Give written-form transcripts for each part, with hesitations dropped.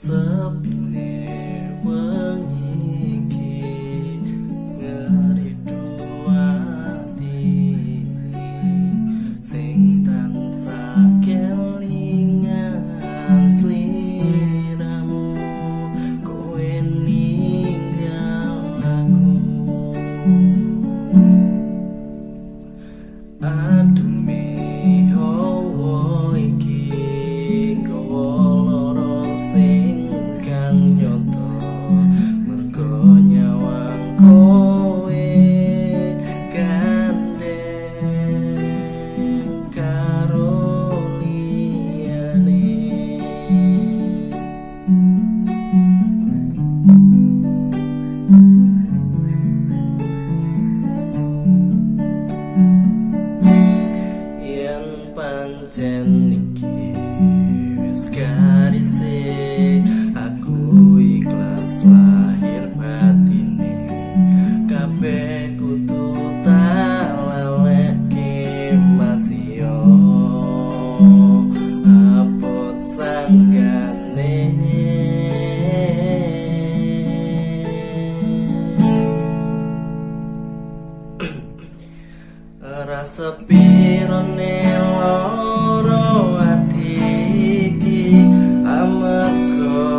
Sepine wengi iki ngeridu ati sing tansah kelingan sliramu, kowe ninggal aku. Ademe hawa iki gawa lara sing kang nyata, mergo nyawang kowe gandeng karo liyane. Yen pancen iki wis garise, aku ikhlas lahir batine, kabeh kudu tak lalekke masio abot sanggane. Rasa pirone lara ati iki amarga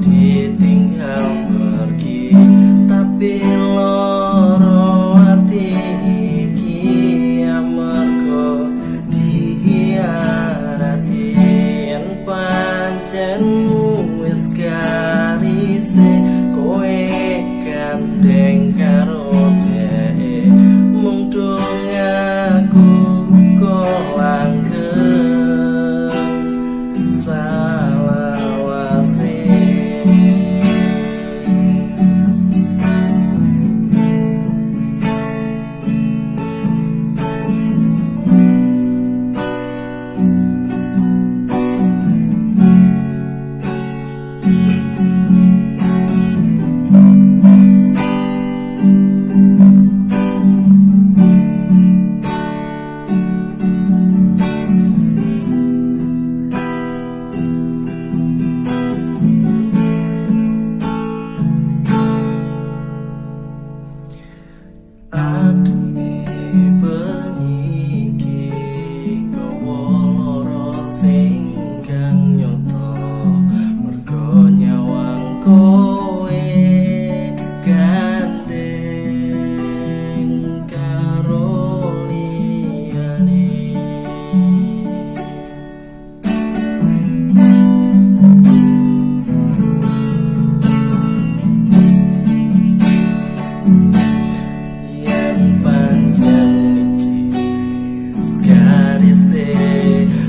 ditinggal pergi, tapi lara ati iki amarga dihianati. Yen pancen wis garise kowe gandeng karo dhek, mung aku kok langgeng salawase. Ademe bengi iki gawa lara sing kang nyata, mergo nyawang kowe gandeng karo liyane. Yen pancen iki wis garise,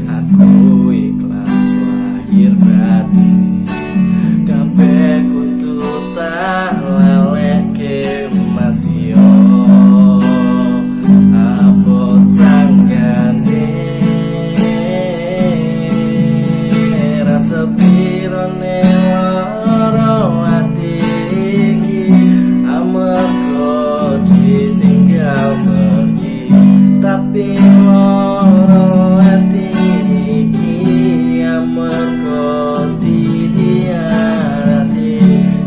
aku ikhlas lahir batin, kabeh kudu tak lalekke masio abot sanggane. Rasa pirone lara ati iki amarga ditinggal pergi, tapi lara ati iki amarga dihianati.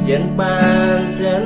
Yen pancen